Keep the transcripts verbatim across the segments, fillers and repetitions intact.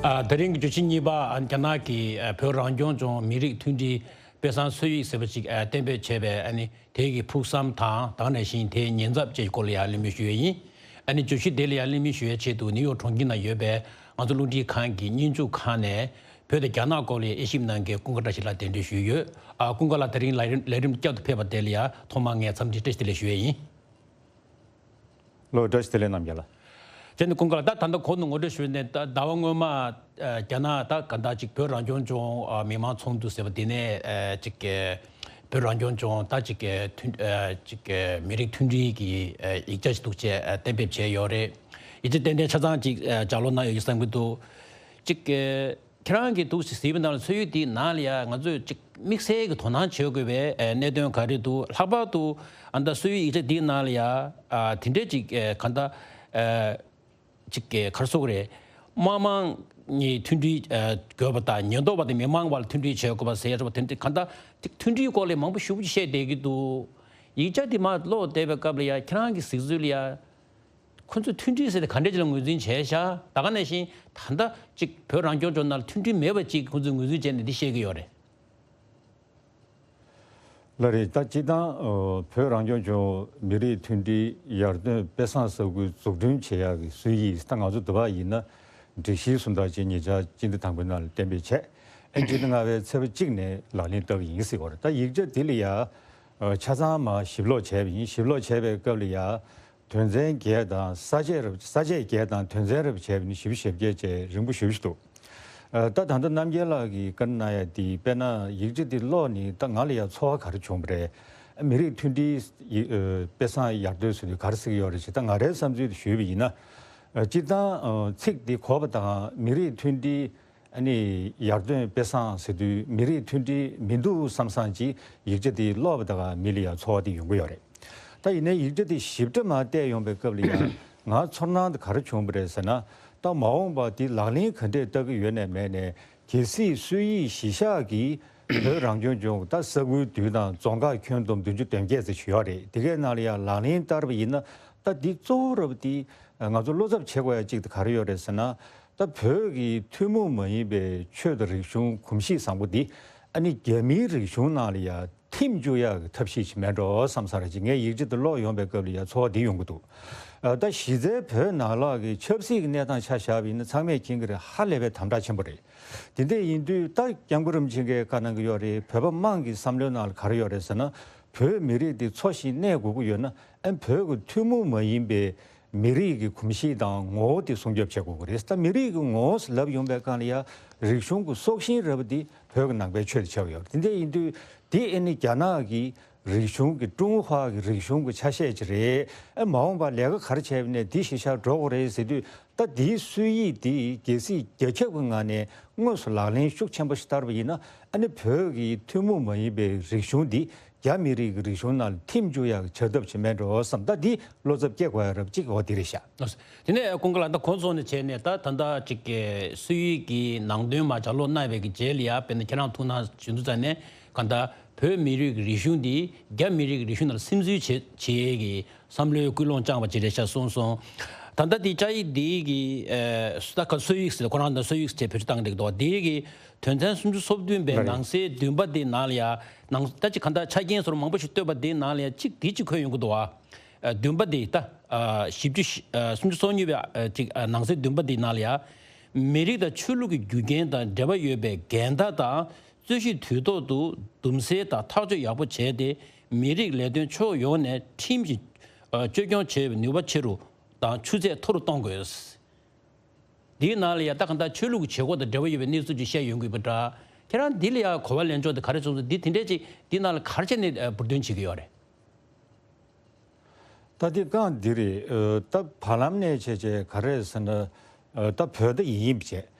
ཨ། དེ་རིང་གི་བརྗོད་གཞི་གཉིས་པ། ཨ། རྒྱ་ནག་གིས་ཨ། བོད་རང་སྐྱོང་ལྗོངས་མི་རིགས་མཐུན་སྒྲིལ་དཔེ་བཟང་སྲོལ་ཡིག་ཟེར་བ་ཅིག་ཨ། གཏན་འབེབས་བྱས་པའི། ཨ་ནི་དེ་གི་ཕུགས་བསམ་དང་། ད་ག་ནང་བཞིན་དེའི་ཉེན་ཚབས་བཅས་ཀྱི་སྐོར་ལ་ཡང་གླེང་མོལ་ཞུ་ཡས་ཡིན། ཨ་ནི་བརྗོད་གཞི་དེ་ལ་ཡང་གླེང་མོལ་ཞུ་ཡས་ཆེད་དུ་ནིའུ་ཡོག་གྲོང་ཁྱེར་ནང་ཡོད་པའི་ང་ཚོ་རླུང་འཕྲིན་ཁང་གི་སྙན་ཞུ་ཁང་ནས་བོད་དང་རྒྱ་ནག་སྐོར་ལ་དབྱེ་ཞིབ་གནང་མཁན་ཀུན་དགའ་བཀྲ་ཤིས་ལགས་གདན་འདྲེན་ཞུས་ཡོད། ཨ། ཀུན་དགའ་ལགས་དེ་རིང་ལས་རིམ་ལས་རིམ་བསྐྱར་དུ་ཕེབས་པ་དེ་ལ་ཡང་ཐོག་མར་ངས་འཚམས་འདྲི་བཀྲ་ཤིས་བདེ་ལེགས་ཞུ་ཡས་ཡིན། ལོ། བཀྲ་ཤིས་བདེ་ལེགས་རྣམ་རྒྱལ་ལགས། དེ་ནི་ཀུན་དགའ་ལགས། ད་ད་ལྟ་གོང་དུ་ངོ་སྤྲོད་ཞུས་ནས་ད་ཟླ་བ་སྔོན་མ། ཨ། རྒྱ་ནག་ད་ག་འདྲ་ཅིག་བོད་རང་སྐྱོང་ལྗོངས། ཨ། མི་དམངས་ཚོགས་འདུ་ཟེར་བ་དེ་ནས། ཨ། ཅིག་ཨ། བོད་རང་སྐྱོང་ལྗོངས་ད་ཅིག་ཨ། མཐུན། ཨ། ཅིག་ཨ། མི་རིགས་མཐུན་སྒྲིལ་གྱི་ཨ། ཡིག་ཆ་ཞིག་འདུག་ཅེས་ཨ། གཏན་འབེབས་བྱས་ཡོད་རེད། ཡིག་ཆ་ཏན་ཏན་ཆ་ཚང་ཅིག་ཨ། ལྗགས་ཀློག་གནང་ཡོད་ཀྱི་བསམ་གྱི་འདུག་ཅིག་ཨ། ཁྱེད་རང་གིས་འདུག་སེ་གཟིགས་པའི་ནང་ལ་སྲོལ་ཡིག་དེའི་ནང་ལ་ཡ་ང་ཚོས་ཅིག་དམིགས་བསལ་གྱི་དོ་སྣང་བྱེད་དགོས་པའི་ཨ། གནད་དོན་ག་རེ་འདུག་ལྷག་པར་དུ་ཨ། ད་སྲོལ་ཡིག་ཡིག་ཆ་འདིའི་ནང་ལ་ཡ། ཨ། དེ་འདྲས་ཅིག་ཨ། གང་ལྟར། ཨ། ཅིག་ག་རེ་ཟེར་དགོས་རེད། དམངས་དམངས་གཉིས་མཐུན་སྒྲིལ་ཨ། དགོས་པ་དང་། ཉེན་རྟོག་པ་དང་མི་མང་བར་མཐུན་སྒྲིལ་བྱེད་དགོས་པ་ཟེར་ཡ་འདྲ་པོ་དེ་འདྲ། གང་ལྟར་ཅིག་མཐུན་སྒྲིལ་སྐོར་ལ་མང་པོ་ཞེ་པོ་ཅིག་བཤད་བསྡད་ཀྱི་འདུག་ཡིག་ཆ་འདི་མར་ཀློག་བསྡད་པའི་སྐབས་ལ་ཡ་ཁྱེད་རང་གི་གཟིགས་ཚུལ་ལ་ཡ། ཁོ་ཚོས་མཐུན་སྒྲིལ་ཟེར་དེ་ག་འདྲས་ཅིག་ལ་ངོས་འཛིན་བྱས་ཤག་ད་ག་ནང་བཞིན་ད་ལྟ་ཅིག་བོད་རང་སྐྱོང་ལྗོངས་ནང་ལ་མཐུན་སྒྲིལ་མེད་པ་ཅིག་ཁོ་ཚོས་ངོས་འཛིན་བྱས་ནས་འདི་བཤད་ཀྱི་ཡོད་རེད། ལགས་རེད། ད་སྤྱིར་བཏང་། ཨོ། བོད་རང་སྐྱོང་ལྗོངས་མི་རིགས་མཐུན་སྒྲིལ་ཡར་ཐོན་དཔེ་བཟང་ས་ཁུལ་འཛུགས་སྐྲུན་བྱེད་ཡག་གི་སྲོལ་ཡིག་ད་ང་ཚོ་འདི་པར་ཡིན་ན་སྒྲིག་གཞིའི་སུ་དག་ཅིག་ཉེ་ཆར་སྤྱི་ཟླ་དང་པོའི་ནང་ལ་གཏན་འབེབས་བྱས། ཨ། སྤྱི་ཟླ་ལྔ་པའི་ཚེས་པ་གཅིག་ནས་ལག་ལེན་བསྟར་གྱི་ཡིན་ཟེར་བ་རེད། ད་ཡིག་ཆ་འདི་ལ་ཡ། ཨོ། ཆ་ཚང་མར་ཞིབ་ཀློག་བྱས་པ་ཡིན། ཞིབ་ཀློག་བྱས་པའི་སྐབས་ལ་ཡ། དོན་ཚན་བརྒྱད་དང་ས་བཅད་རབ། ས་བཅད་བརྒྱད་དང་དོན་ཚན་རབ་བྱས་པ་ནི་བཞི་བཅུ་ཞེ་བརྒྱད་བཅས་རིང་པོ་ཞེ་པོ་ཞིག་འདུག་ཨ། ད་ད་ལྟ་རྣམ་རྒྱལ་ལགས་ཀྱིས་བཀའ་གནང་ཡ་དེ་དཔེར་ན་ཡིག་ཆ་དེ་ཀློག་ནས་ད་ང་ལ་ཡ་ཚོར་བ་ག་རེ་བྱུང་བ་རེད། མི་རིགས་མཐུན་སྒྲིལ་ཡི། ཨ། དཔེ་བཟང་ཡར་ཐོན་ཟེར་དུས་ག་རེ་ཟེར་གྱི་ཡོད་རེད་ཅེས་ད་ང་རའི་བསམ་ཚུལ་དེ་ཞུས་པ་ཡིན་ན། ཨ། སྤྱིར་བཏང་། ཨ། ཚིག་འདི་གོ་བ་དང་མི་རིགས་མཐུན་སྒྲིལ། ཨ་ནི་ཡར་ཐོན་དཔེ་བཟང་ཟེར་དུས་མི་རིགས་མཐུན་སྒྲིལ་མི་འདུག་བསམ་བསམ་ཅིག་ཡིག་ཆ་དེ་ཀློག་པ་དང་མི་ལ་ཡང་ཚོར་བ་དེ་ཡོང་གི་ཡོད་རེད། ད་ཡིན་ནའི་ཡིག་ཆ་དེ་ཞིབ་ཕྲ་མར་བལྟས་ཡོང་པའི་སྐབས་ལ་ཡང་ང་ཚོར་སྣང་དེ་ག་རེ་བྱུང་བ་རེད་ཟེར་ན། ད་མ་འོངས་པ་དེ་ལག་ལེན་ག་འདྲས་བསྟར་གྱི་ཡོད་ནས་མེད་ནས་གལ་སྲིད་སྲོལ་ཡིག་གཞི་བཞག་གིས་བོད་རང་སྐྱོང་ལྗོངས་ད་ས་ཁུལ་བདུན་དང་རྫོང་ཁག་ཁྱོན་བསྡོམས་བདུན་ཅུ་དོན་བརྒྱད་ཙམ་ཞིག་ཡོད་རེད། དེ་གའི་ནང་ལ་ཡང་ལག་ལེན་བསྟར་བ་ཡིན་ན་ད་འདི་གཙོ་བོ་ར་བ་དེ་ང་ཚོ་བློ་འཚབ་བྱེད་དགོས་ཡ་གཅིག་དེ་ག་རེ་ཡོད་རེད་ཟེར་ན། ད་བོད་ཀྱི་ཐུན་མོང་མ་ཡིན་པའི་ཆོས་དང་རིག་གཞུང་གོམས་གཤིས་བཟང་པོ་འདི་ཨ་ནི་རྒྱ་མིའི་རིག་གཞུང་ནང་ལ་ཡ་ཐིམ་བཅུག་ཡག་གི་ཐབས་ཤེས་ཅིག་མེད་འགྲོ་བསམ་ས་རེད་ཅིག་ངས་ཡིག་ཆ་དེ་ཀློག་ཡོང་པའི་སྐབས་ལ་ཡ་ཚོར་བ་འདི་ཡོང་གི་འདུག་ཨ། ད་གཞི་རྩའི་བོད་ནང་ལོགས་ཀྱི་ཆབ་སྲིད་ཀྱི་གནས་སྟངས་ཆ་བཞག་པ་ཡིན་ན་ཚང་མས་མཁྱེན་གྱི་རེད། ཧ་ལས་པའི་དམ་དྲག་ཆེན་པོ་རེད། དེ་འདྲ་ཡིན་དུས་ད་སྐྱབས་མགོན་རིན་པོ་ཆེ་གིས་བཀའ་གནང་གི་ཡོད་རེད། བོད་པ་དམངས་ཀྱི་བསམ་བློའི་ནང་ལ་ག་རེ་ཡོད་རེད་ཟེར་ན། བོད་མི་རིགས་འདི་འཚོ་ཞིང་གནས་དགོས་ཀྱི་ཡོད་ན་ཨ་ནི་བོད་ཀྱི་ཐུན་མོང་མ་ཡིན་པའི་མི་རིགས་ཀྱི་གོམས་གཤིས་དང་ངོ་བོ་དེ་སྲུང་སྐྱོབ་བྱེད་དགོས་ཀྱི་རེད། ད་མི་རིགས་ཀྱི་ངོ་བོ་ཟེར་ལབ་ཡོང་པའི་སྒང་ལ་ཡ་རིག་གཞུང་གི་སྲོག་ཤིང་ར་བ་འདི་བོད་ཀྱི་ནང་པའི་ཆོས་དེ་ཆགས་ཡོད་རེད། དེ་འདྲ་ཡིན་དུས་དེ་ཨ་ནི་རྒྱ་ནག་གི་རིག་གཞུང་གི་ཀྲུང་ཧྭ་གི་རིག་གཞུང་གི་ཆ་ཤས་ཅིག་རེད། ཨ། མ་འོངས་པར་ལས་ཀ་ག་རེ་བྱས་པ་ནས་འདི་གཞི་བཞག་འགྲོ་དགོས་རེད་ཟེར་དུས་ད་འདིའི་སྲོལ་ཡིག་འདི་གལ་སྲིད་རྒྱ་ཁྱབ་ཀྱི་ངང་ནས་དངོས་སུ་ལག་ལེན་ཤུགས་ཆེན་པོ་ཞིག་བསྟར་བ་ཡིན་ན་ཨ་ནི་བོད་ཀྱི་ཐུན་མོང་མ་ཡིན་པའི་རིག་གཞུང་འདི་རྒྱ་མི་རིགས་ཀྱི་རིག་གཞུང་ནང་ལ་ཐིམ་བཅུག་ཡག་གི་བྱ་ཐབས་ཅིག་མེད་འགྲོ་བསམ། ད་འདི་བློ་འཚབ་སྐྱེ་དགོས་ཡ་རབས་གཅིག་འོ་འདི་རེད་ཤག་དེ་ནས་ཀུན་དགའ་ལགས། ད་གོང་སོང་ནས་བྱས་ནས་ད་ད་ལྟ་ཅིག་གི་སྲོལ་ཡིག་གི་ནང་དོན་མར་ལྗགས་ཀློག་གནང་བའི་གི་རྗེས་ལ་ཡ་དཔེར་ན་ཁྱེད་རང་ཐུགས་སྣང་ཞུ་དུས་ཙ་ནས་གང་ལྟར་བོད་མི་རིགས་ཀྱི་རིག་གཞུང་འདི་རྒྱ་མི་རིགས་ཀྱི་རིག་གཞུང་ནང་ལ་སིམ་འཛུལ་བྱེད་བྱེད་ཡས་ཀྱི་བསམ་བློའི་ཀུན་སློང་བཅངས་པ་ཅིག་རེད་ཤག་གསུངས་སོང་། ད་ལྟ་འདི་བཅའ་ཡིག་འདི་གི་ཨ། ད་ག་སྲོལ་ཡིག་ཟེར་ཁོ་རང་ད་སྲོལ་ཡིག་ཟེར་བེད་སྤྱོད་བཏང་གི་འདུག་དེ་གི་དོན་ཚན་སུམ་ཅུ་སོ་བདུན་པའི་ལགས་རེད། ནང་གསེས་བདུན་པ་འདི་ནང་ལ་ཡ། ནང་ད་ཅིག་གང་ལྟར་ཆ་རྐྱེན་སོགས་མང་པོ་ཞིག་བཏོད་པ་འདི་ནང་ལ་ཡ་གཅིག་འདི་གཅིག་འཁོད་ཡོང་གི་འདུག་ཨ། ཨ། བདུན་པ་འདི་ད། ཨ། བཞི་བཅུ། ཨ། སུམ་ཅུ་སོ་གཉིས་པའི། ཨ། ཅིག་ཨ། ནང་གསེས་བདུན་པ་འདི་ནང་ལ་ཡ། མི་རིགས་དང་ཆོས་ལུགས་ཀྱི་རྒྱུ་རྐྱེན་དང་འབྲེལ་བ་ཡོད་པའི་འགལ་ཟླ་དང་རྩོད་གཞི་དུས་ཐོག་ཏུ་འདུམ་སེལ་དང་ཐག་གཅོད་ཡག་པོ་བྱས་ཏེ་མི་རིགས་ལས་དོན་ཕྱོགས་ཡོངས་ནས་ཁྲིམས་ཀྱིས། ཨ། བཅོས་སྐྱོང་བྱེད་པའི་ནུས་པ་ཆེ་རུ་དང་ཆུ་ཚད་མཐོ་རུ་གཏོང་དགོས། འདིའི་ནང་ལ་ཡ་ད་གང་ལྟར་ཆོས་ལུགས་ཀྱི་བྱེད་སྒོ་དང་འབྲེལ་བ་ཡོད་པའི་གནས་ཚུལ་ཅིག་བཤད་ཡོང་གི་ཡོད་པ་འདྲ། ཁྱེད་རང་འདི་ལ་ཡ་གོ་བ་ལེན་ཕྱོགས་དེ་ག་རེ་བྱུང་སོང་། འདི་དེ་འདྲས་ཅིག་འདི་ནང་ལ་ག་རེ་བྱས་ནས་འབུར་འདོན་བྱེད་ཀྱི་ཡོད་རེད། ད་འདི་རྐང་འདི་རེད། ཨ། ད་བར་ལམ་ནས་བྱས་བྱས་ག་རེ་ཟེར་ན། ཨ། ད་བོད་ད་ཡིན་ཡིན་བྱས་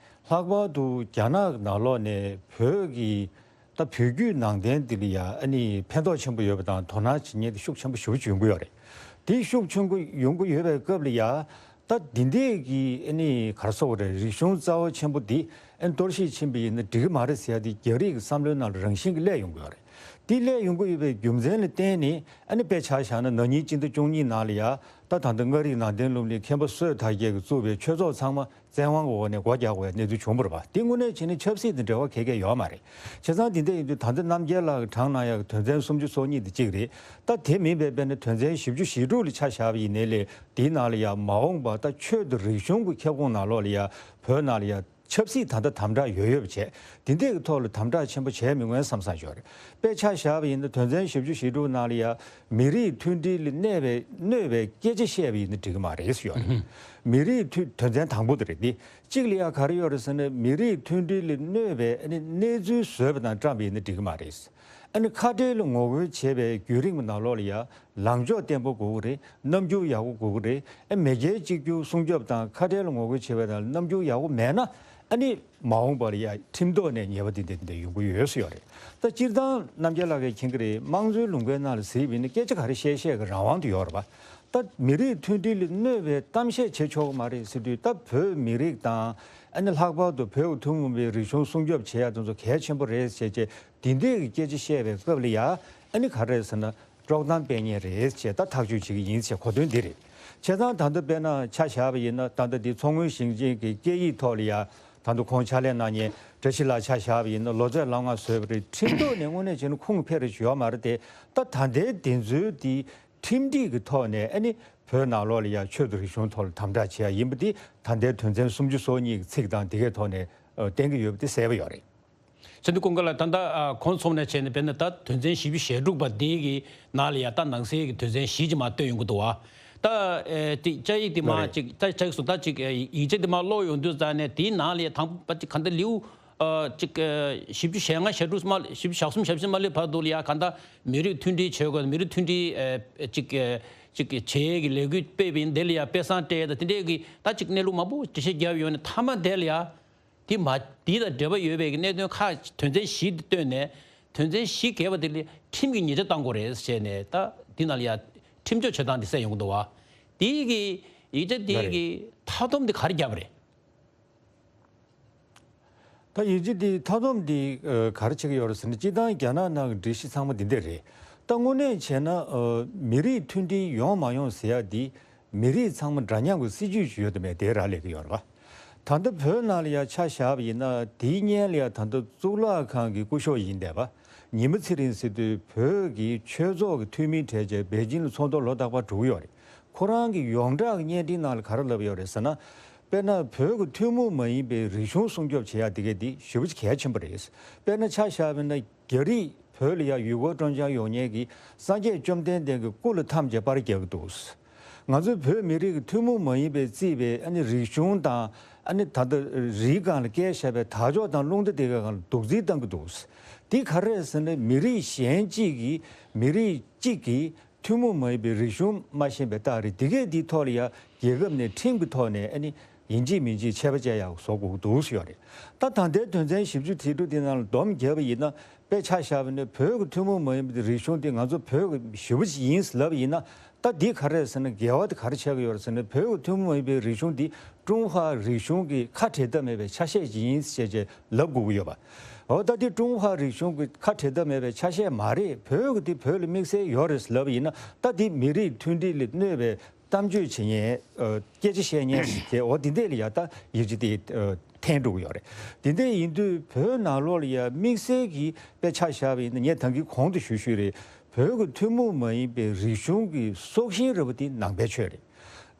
ལྷག་པར་དུ་རྒྱ་ནག་གི་ནང་ལོགས་ནས་བོད་ཀྱི་ད་བོད་བརྒྱུད་ནང་བསྟན་འདི་ལ་ཡ་ཨ་ནི་ཕན་ཐོགས་ཆེན་པོ་ཡོད་པ་དང་དོ་སྣང་བྱེད་མཁན་དེ་ཤུགས་ཆེན་པོ་ཞེ་པོ་ཅིག་ཡོང་གི་ཡོད་རེད། དེ་ཤུགས་ཆེན་པོ་ཡོང་གི་ཡོད་པའི་སྐབས་ལ་ཡ། ད་འདི་འདྲས་ཀྱི་ཨ་ནི་ག་རེ་ཟེར་དགོས་རེད། རིག་གཞུང་རྩ་བ་ཆེན་པོ་འདི་ ཨ་ནི་གཏོར་བཤིག་ཕྱིན་པ་ཡིན་ན་འགྲིག་གི་མ་རེད་ཟེར་ཡ་དེ་རྒྱ་རིགས་ཀྱི་བསམ་བློའི་ནང་ལ་རང་བཞིན་གྱིས་སླེབས་ཡོང་གི་ཡོད་རེད། དེ་སླེབས་ཡོང་གི་ཡོད་པའི་རྒྱུ་མཚན་ལ་བརྟེན་ནས་ཨ་ནི་དཔེ་ཆ་བཞག་ན་ན་ནིང་སྤྱི་ཟླ་བཅུ་གཉིས་ནང་ལ་ཡ་ད་ད་ལྟ་མངའ་རིས་ནང་བསྟན་སློབ་གླིང་མཁན་པོ་བསོད་དར་རྒྱས་ཀྱིས་བཙུགས་པའི་ཆོས་ཚོགས་ཚང་མ་བཙན་དབང་གི་འོག་ནས་སྒོ་རྒྱག་དགོས་པའི་གནས་ཚུལ་བྱུང་བ་རེད་པ། དེ་དངོས་གནས་བྱས་ན་ཆབ་སྲིད་དང་འབྲེལ་བ་ག་གེ་ཡོད་མ་རེད། བྱས་ཙང་དེ་འདྲ་ཡིན་དུས་ད་ལྟ་རྣམ་རྒྱལ་ལགས་ཀྱིས་དྲངས་གནང་ཡག་གི་དོན་ཚན་སུམ་ཅུ་སོ་གཉིས་དེ་གཅིག་རེད། ད་དེ་མིན་པའི་དཔེར་ན་དོན་ཚན་བཞི་བཅུ་ཞེ་དྲུག་ལ་ཆ་བཞག་པ་ཡིན་ནའི་ལས་དེའི་ནང་ལ་ཡ་མ་འོངས་པ་ད་ཆོས་དང་རིག་གཞུང་གི་ཁྱབ་ཁོངས་ནང་ལོགས་ལ་ཡ་བོད་ནང་ལ་ཡ་ཆབ་སྲིད་ད་ལྟ་དམ་དྲག་ཡོད་ཡོད་པ་བྱས། དེ་འདྲའི་གི་ཐོག་ལ་དམ་དྲག་ཆེན་པོ་བྱས་མི་དགོས་བསམ་བསམ་ཞོར་རེད། དཔེ་ཆ་བཞག་པ་ཡིན་ན་དོན་ཚན་བཞི་བཅུ་ཞེ་དྲུག་ནང་ལ་ཡ་མི་རིགས་མཐུན་སྒྲིལ་ལ་གནོད་པའི་གནོད་པའི་སྐད་ཆ་བཤད་པ་ཡིན་ན་འགྲིག་གི་མ་རེད་ཟེར་ཡོད་རེད། མི་རིགས་མཐུན་དོན་ཚན་དང་པོ་དེ་རེད་དེ། གཅིག་ལ་ཡ་ག་རེ་ཡོད་རེད་ཟེར་ན་མི་རིགས་མཐུན་སྒྲིལ་ལ་གནོད་པའི་ཨ་ནི་གནས་ཚུལ་བཟོས་པ་དང་བཀྲམ་པ་ཡིན་ན་འགྲིག་གི་མ་རེད། ཨ་ནི་ཁ་བྲལ་ལ་ངོ་རྒོལ་བྱེད་པའི་བརྒྱུད་རིམ་གྱི་ནང་ལོགས་ལ་ཡ་ལངས་ཕྱོགས་བརྟན་པོ་དགོས་ཀྱི་རེད། རྣམ་འགྱུར་ཡག་པོ་དགོས་ཀྱི་རེད། ཨ་མེས་རྒྱལ་གཅིག་གྱུར་སྲུང་སྐྱོབ་དང་ཁ་བྲལ་ལ་ངོ་རྒོལ་བྱེད་པའི་ནང་རྣམ་འགྱུར་ཡག་པོ་མེད་ན་ཨ་ནི་མ་འོངས་པར་ཡ་ཁྲིམས་ཐོག་ནས་ཉེས་པ་འདི་འདྲ་འདི་འདྲ་ཡོང་གི་ཡོད་ཟེར་ཡོད་རེད། ད་སྤྱིར་བཏང་རྣམ་རྒྱལ་ལགས་ཀྱིས་མཁྱེན་གྱི་རེད། དམངས་གཙོའི་ལུང་པའི་ནང་ལ་གཟིགས་པ་ཡིན་ན་སྐད་ཆ་ག་རེ་བཤད་བཤད་ཀྱི་རང་དབང་དུ་ཡོད་རེད་པ། ད་མི་རིགས་མཐུན་སྒྲིལ་ལ་གནོད་པའི་གཏམ་བཤད་བྱེད་ཆོག་གི་མ་རེད་ཟེར་དུས། ད་བོད་མི་རིགས་དང་ཨ་ནི་ལྷག་པར་དུ་བོད་ཀྱི་ཐུན་མོང་མའི་རིག་གཞུང་སྲུང་སྐྱོབ་བྱེད་ཡ་དེ་ཚོ་གལ་ཆེན་པོ་རེད་ཟེར་བྱས་དེ་འདྲའི་གི་སྐད་ཆ་བཤད་པའི་སྐབས་ལ་ཡ་ཨ་ནི་ག་རེ་ཟེར་ན་དཀྲོག་གཏམ་སྤེལ་མཁན་རེད་ཅེས་ད་ཐག་གཅོད་བྱེད་ཀྱི་ཡིན་ཅེས་གོ་དོན་འདི་རེད། བྱས་ཙང་ད་ལྟ་དཔེར་ན་ཆ་བཞག་པ་ཡིན་ན་ད་ལྟ་འདི་མཚོ་སྔོན་ཞིང་ཆེན་གྱི་སྐད་ཡིག་ཐོག་ལ་ཡ་ད་ལྟ་ཁོང་ཕྱག་ལས་གནང་མཁན་བཀྲ་ཤིས་ལགས་ཆ་བཞག་པ་ཡིན་ན་ལོ་ཚད་ལམ་ཁ་བཟོས་པ་རེད། ཁྲིམས་ཐོག་ནས་དངོས་གནས་བྱས་ན་ཁུངས་འཕེར་རེ་ཡོད་མ་རེད་དེ། ད་ད་ལྟའི་དེ་ཚོའི་དེ་ཁྲིམས་སྒྲིག་གི་ཐོག་ནས་ཨ་ནི་བོད་ནང་ལོགས་ལ་ཡ་ཆོས་དང་རིག་གཞུང་ཐོག་ལ་དམ་དྲག་བྱེད་ཡ་ཡིན་པ་དེ་ད་ལྟའི་དོན་ཚན་སུམ་ཅུ་སོ་གཉིས་ཀྱི་ཚིག་དང་དེ་གའི་ཐོག་ནས་ཨ་བསྟན་གྱི་ཡོད་པ་དེ་གསལ་པོ་ཡོད་རེད། ཚེ་འདི་ཀུན་དགའ་ལགས། ད་ལྟ་ཨ་ཁོང་ཚོ་ནས་བྱས་ནས་དཔེར་ན་ད་དོན་ཚན་བཞི་བཅུ་ཞེ་དྲུག་པ་འདི་གི་ནང་ལ་ཡ་ད་ནང་གསེས་ཀྱི་དོན་ཚན་བཞི་ཅིག་མར་བཏོན་ཡོང་གི་འདུག་བ། ད་ཨེ་དེ་བཅའ་ཡིག་དེ་ལགས་མར་རེད། ཅིག་ད་ཅིག་སོ་ད་ཅིག་ཨེ་ཡིག་ཆ་དེ་མར་ཀློག་ཡོང་དུས་ཙང་ནས་དེའི་ནང་ལ་ཡ་དང་པོ་ཅིག་ག་འདྲ་ལེའུ་ཨ་ཅིག་ཨེ་བཞི་བཅུ་ཞེ་ལྔ་ཞེ་དྲུག་མ་བཞི་བཅུ་ཞེ་གསུམ་ཞེ་བཞི་མ་སླེབས་བར་དུ་ལ་ཡ་ག་འདྲ་མི་རིགས་མཐུན་སྒྲིལ་བྱེད་དགོས། མི་རིགས་མཐུན་སྒྲིལ་ཨེ་ཅིག་ཨེ་ཅིག་བྱེད་ཡས་ཀྱི་ལས་འགུལ་སྤེལ་བ་ཡིན། དེ་ལ་ཡ་དཔེ་བཟང་སྤྲད་ཡས་དང་དེ་འདྲས་ཀྱི་ད་ཅིག་གནས་ལུགས་མང་པོ་འགྲེལ་བཤད་བརྒྱབ་ཡོང་ནས་མཐའ་མ་དེ་ལ་ཡ། དེ་མ་དེ་དང་འབྲེལ་བ་ཡོད་པའི་གནད་དོན་ཁག་དོན་ཚན་བཞི་དེ་བཏོན་ནས་དོན་ཚན་བཞི་གས་པ་དེ་ལ་ཁྲིམས་ཀྱི་ཉེས་ཆད་གཏང་དགོས་རེད་ཟེར་ནས་ད་དེ་ནང་ལ་ཡ་ཁྲིམས་གཅོད་བྱེད་སྟངས་དེ་གསལ་ཡོང་གི་འདུག་བ། དེ་གི་ཡིག་ཆ་དེ་ལགས་རེད། གི་མཐའ་སྡོམ་དེ་ག་རེ་བརྒྱབ་པ་རེད། ད་ཡིག་ཆ་དེ་མཐའ་སྡོམ་དེ་ཨ་ག་རེ་བྱེད་ཀྱི་ཡོད་རེད་ཟེར་ན་སྤྱིར་བཏང་རྒྱ་ནག་ནང་གི་སྒྲིག་གཞི་ཚང་མ་དེ་འདྲ་རེད། ད་དངོས་གནས་བྱས་ན་ཨ་མི་རིགས་མཐུན་སྒྲིལ་ཡོང་མ་ཡོང་ཟེར་ཡ་དེ། མི་རིགས་ཚང་མ་འདྲ་མཉམ་གྱི་སྲིད་ཇུས་ཤིག་ཡོད་དམ་མེད་དེ་རག་ལས་ཀྱི་ཡོད་རེད་པ། ད་ལྟ་བོད་ནང་ལ་ཡ་ཆ་བཞག་པ་ཡིན་ན་དེའི་སྔོན་ལ་ཡ་ད་ལྟ་གཙུག་ལག་ཁང་གི་སྐུ་ཞབས་ཡིན་བསྡད་པ་ཉི་མ་ཚེ་རིང་ཟེར་དུས་བོད་ཀྱི་ཆོས་ཚོགས་ཀྱི་འཐུས་མི་གྲས་བྱས་པེ་ཅིང་ལ་ཚོགས་འདུར་ལོ་རྟག་པར་འགྲོ་གི་ཡོད་རེད། ཁོ་རང་གི་ཡོངས་གྲགས་ཀྱི་བརྙན་འཕྲིན་ནང་ལ་ག་རེ་ལབ་ཡོད་རེད་ཟེར་ན། དཔེར་ན་བོད་ཀྱི་ཐུན་མོང་མ་ཡིན་པའི་རིག་གཞུང་སྲུང་སྐྱོབ་བྱེད་ཡ་དེ་གས་དེ་ཞེ་པོ་ཅིག་གལ་ཆེན་པོ་རེད། དཔེར་ན་ཆ་བཞག་པ་ཡིན་ན། རྒྱ་རིགས་བོད་ལ་ཡ་ཡུལ་སྐོར་སྤྲོ་འཆམ་ཡོང་མཁན་གྱི་སངས་རྒྱས་བཅོམ་ལྡན་འདས་ཀྱི་སྐུ་ལ་འཐམས་བྱས་པར་རྒྱག་གི་འདུག། ང་ཚོ་བོད་མི་རིགས་ཀྱི་ཐུན་མོང་མ་ཡིན་པའི་བརྩིས་པའི་ཨ་ནི་རིག་གཞུང་དང་ཨ་ནི་ད་ལྟ་རིའི་སྒང་ལ་བཀལ་བཞག་པའི་དར་ལྕོག་དང་རླུང་རྟ་དེ་གའི་སྒང་ལ་གདུག་རྩུབ་བཏང་གི་འདུག། འདི་ག་རེ་རེད་ཟེར་ན་མི་རིགས་གཞན་གཅིག་གིས་མི་རིགས་གཅིག་གིས་ཐུན་མོང་མ་ཡིན་པའི་རིག་གཞུང་མ་ཤེས་པའི་རྟགས་རེད། འདི་གས་འདིའི་ཐོག་ལ་ཡ་རྒྱལ་ཁབ་ནས་ཁྲིམས་ཀྱི་ཐོག་ནས་ཨ་ནི་ཡིན་གཅིག་མིན་གཅིག་ཆད་པ་བཅད་ཡག་བཟོ་དགོས་ཀྱི་འདུག་ཟེར་ཡོད་རེད། ད་ད་ལྟའི་དོན་ཚན་བཞི་བཅུ་ཞེ་དྲུག་དེ་ནང་ལ་སྡོམ་བརྒྱབ་པ་ཡིན་ན། དཔེ་ཆ་བཞག་པ་ཡིན་ན་བོད་ཀྱི་ཐུན་མོང་མ་ཡིན་པའི་རིག་གཞུང་དེ་ང་ཚོ་བོད་ཀྱི་ཞེ་པོ་ཅིག་ཡིན་ཟེར་ལབ་པ་ཡིན་ན། ད་འདི་ག་རེ་རེད་ཟེར་ན་འགལ་བ་དེ་ག་རེ་ཆགས་ཀྱི་ཡོད་རེད་ཟེར་ན། བོད་ཀྱི་ཐུན་མོང་མ་ཡིན་པའི་རིག་གཞུང་འདི་ཀྲུང་ཧྭ་རིག་གཞུང་གི་ཁ་བྲལ་ཐབས་མེད་པའི་ཆ་ཤས་ཅིག་ཡིན་ཞེས་བྱས་ལབ་དགོས་ཀྱི་ཡོད་པ། འོ་ད་འདི་ཀྲུང་ཧྭ་རིག་གཞུང་གི་ཁ་བྲལ་ཐབས་མེད་པའི་ཆ་ཤས་མ་རེད། བོད་ཀྱི་འདི་བོད་ལ་དམིགས་བསལ་ཡོད་རེད་ལབ་པ་ཡིན་ན། ད་འདི་མི་རིགས་མཐུན་སྒྲིལ་ལ་གནོད་པའི་གཏམ་བརྗོད་བྱེད་མཁན་ཨ་སྐད་ཆ་བཤད་མཁན་ཞིག་དེ། འོ་འདི་འདྲས་ལ་ཡ་ད་ཡིག་ཆ་དེ་ཨ་འཐེན་འགྲོ་གི་ཡོད་རེད། འདི་འདྲས་ཡིན་དུས་བོད་ནང་ལོགས་ལ་ཡ་དམིགས་བསལ་གྱི་དཔེ་ཆ་བཞག་པ་ཡིན་ན། ངས་ད་གིན་གོང་དུ་ཞུས་ཞུས་རེད། བོད་ཀྱི་ཐུན་མོང་མ་ཡིན་པའི་རིག་གཞུང་གི་སྲོག་ཤིང་ར་བ་དེ་ནང་པའི་ཆོས་རེད།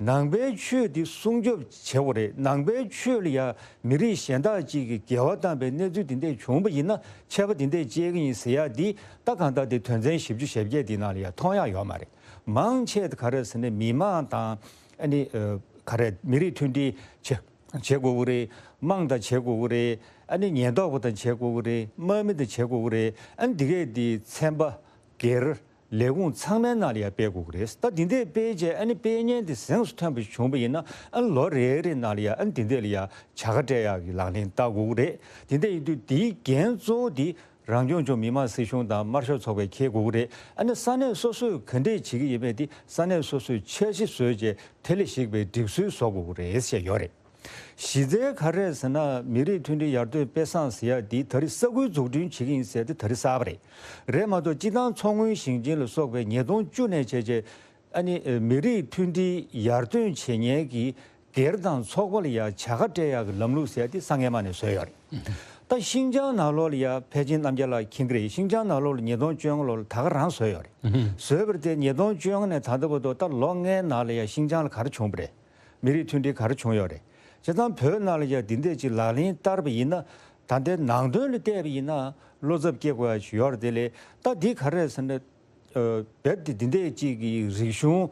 ནང་པའི་ཆོས་དེ་སྲུང་སྐྱོབ་བྱེད་དགོས་རེད། ནང་པའི་ཆོས་ལ་ཡ་མི་རིགས་གཞན་དག་ཅིག་གིས་འགལ་བ་བཏང་པའི་གནས་ཚུལ་དེ་འདྲས་བྱུང་བ་ཡིན་ན་ཆད་པ་དེ་འདྲས་བཅད་ཀྱི་ཡིན་ཟེར་ཡ་འདི་ད་གང་ལྟར་དེ་དོན་ཚན་བཞི་བཅུ་ཞེ་བརྒྱད་དེའི་ནང་ལ་ཡ་མཐོང་ཡག་ཡོད་མ་རེད། མང་ཆེ་ག་རེ་ཟེར་ན་མི་མང་དང་ཨ་ནི་ཨ་ག་རེ་མི་རིགས་མཐུན་སྒྲིལ་བྱེད་བྱེད་དགོས་ཀྱི་རེད། དམངས་དང་བྱེད་དགོས་ཀྱི་རེད། ཨ་ནི་ཉེན་རྟོག་པ་དང་བྱེད་དགོས་ཀྱི་རེད། དམག་མི་དང་བྱེད་དགོས་ཀྱི་རེད། ཨ་ནི་འདི་གས་འདི་ཚན་པ་སྒེར་ལས་ཁུངས་ཚང་མའི་ནང་ལ་ཡང་སྤེལ་དགོས་ཀྱི་རེད། ད་འདི་འདྲས་སྤེལ་རྗེས་ཨ་ནི་སྤེལ་མཁན་དེ་གཟེངས་སུ་ཐོན་པ་ཞིག་བྱུང་བ་ཡིན་ན། ཨ་ནི་ལོ་རེ་རེའི་ནང་ལ་ཡང་ཨ་ནི་འདི་འདྲས་ལ་ཡང་བྱ་དགའ་སྤྲད་ཡག་གི་ལག་ལེན་བསྟར་དགོས་ཀྱི་རེད། འདི་འདྲས་ཡིན་དུས་འདིའི་འགན་གཙོ་བོ་འདི་རང་སྐྱོང་ལྗོངས་མི་དམངས་སྲིད་གཞུང་དང་དམར་ཤོག་ཚོགས་པས་འཁྱེར་དགོས་ཀྱི་རེད། ཨ་ནི་ས་གནས་སོ་སོས་ག་འདྲས་བྱེད་ཀྱི་ཡིན་མིན་དེ་ས་གནས་སོ་སོས་འཆར་གཞི་བཟོས་རྗེས་དེ་ལ་གཞིགས་པའི་སྒྲིག་སྲོལ་བཟོ་དགོས་ཀྱི་རེད་ཅེས་ཡོད་རེད། གཞི་རྩའི་ག་རེ་ཟེར་ན། མི་རིགས་མཐུན་སྒྲིལ་ཡར་ཐོན་དཔེ་བཟང་ཟེར་ཡ་འདི་ད་རེས་ས་ཁུལ་འཛུགས་སྐྲུན་བྱེད་ཀྱི་ཡིན་ཟེར་ཏེ་ད་རེས་གསར་པ་རེད། རེད་མ་གཏོགས་སྤྱིར་བཏང་མཚོ་སྔོན་ཞིང་ཆེན་ལ་སོགས་པའི་ཉིས་སྟོང་བཅུ་ནས་བྱས་བྱས་ཨ་ནི་མི་རིགས་མཐུན་སྒྲིལ་ཡར་ཐོན་བྱེད་མཁན་གྱི་སྒེར་དང་ཚོགས་པ་ལ་ཡ་བྱ་དགའ་སྤྲད་ཡག་གི་ལམ་ལུགས་ཟེར་ཡ་དེ་སང་ངེ་མ་ནས་བཟོས་ཡོད་རེད། ད་ཤིང་ཅང་ནང་ལོགས་ལ་ཡ་ཕལ་ཆེར་རྣམ་རྒྱལ་ལགས་མཁྱེན་གྱི་རེད། ཤིང་ཅང་ནང་ལོགས་ལ་ཉིས་སྟོང་བཅོ་ལྔ་ལོ་ལ་ད་ག་རང་བཟོས་ཡོད་རེད། བཟོས་པར་བརྟེན་ཉིས་སྟོང་བཅོ་ལྔ་ནས་ད་ལྟ་བར་དུ་ད་ལོ་ལྔའི་ནང་ལ་ཡ་ཤིང་ཅང་ལ་ག་རེ་བྱུང་བ་རེད། མི་རིགས་མཐུན་སྒྲིལ་ག་རེ་བྱུང་ཡོད་རེད། བྱས་ཙང་བོད་ནང་ལ་ཡ་འདི་འདྲས་ཅིག་ལག་ལེན་བསྟར་བ་ཡིན་ན། ད་ལྟའི་ནང་དོན་ལ་བལྟས་པ་ཡིན་ན་བློ་འཚབ་སྐྱེ་དགོས་ཡ་ཅིག་ཡོད་རེད། དེ་ལས་ད་འདི་ག་རེ་རེད་ཟེར་ན། ཨ། རྦད་དེ་འདི་འདྲས་ཅིག་གི་རིག་གཞུང་